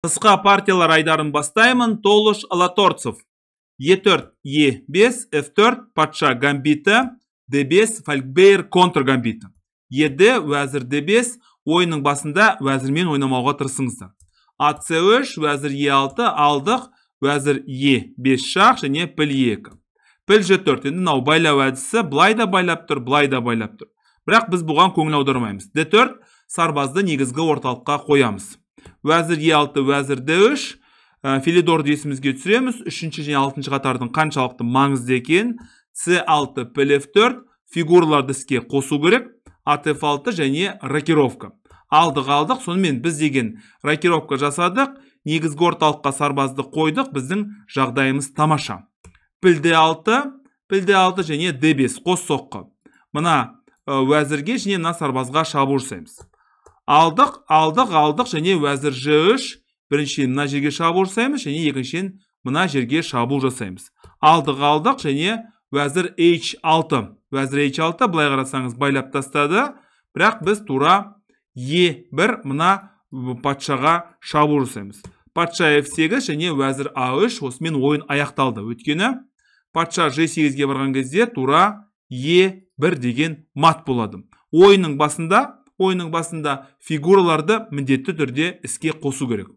Қысқа партиялар айдарын бастаймын. Толош Алаторцев. Е4, Е5, F4, патша гамбиті, D5, Фалькбейр контргамбиті. ЕД, уәзір D5, ойынның басында уәзірмен ойнамауға тырысыңыздар. АЦ3, уәзір Е6, алдық, уәзір Е5 шах және піл Е2. Піл Ж4, енді мынау байлау әдісі, былай да байлап тұр, былай да байлап тұр. Бірақ біз бұған көңіл аудармаймыз. Д4, сарбазды негізгі орталыққа қоямыз. Уәзір Е6, уәзір Д3, Филидорды есімізге түсіреміз. 3-ші және 6-шы қатардың қаншалықты маңызды екенін. С6, піл Ф4, фигураларды іске қосу керек. Ат Ф6 және рокировка. Алдық, алдық, сонымен біз деген рокировка жасадық. Негізгі орталыққа сарбазды қойдық, біздің жағдайымыз тамаша. Піл Д6, піл Д6 және Д5 қос соққы. Мына уәзірге және мына сарбазға шабуыл жасаймыз. Алдық, алдық, алдық және уәзір Ж3, біріншіден мына жерге шабуыл жасаймыз және екіншіден мына жерге шабуыл жасаймыз. Алдық, алдық және уәзір H6. Уәзір H6 былай қарасаңыз байлап тастады, бірақ біз тура Е1 мына патшаға шабуыл жасаймыз. Патша F8 және уәзір А3, осымен ойын аяқталды. Өйткені патша Ж8-ге барған кезде тура Е1 деген мат болады. Ойынның басында фигураларды міндетті түрде іске қосу керек.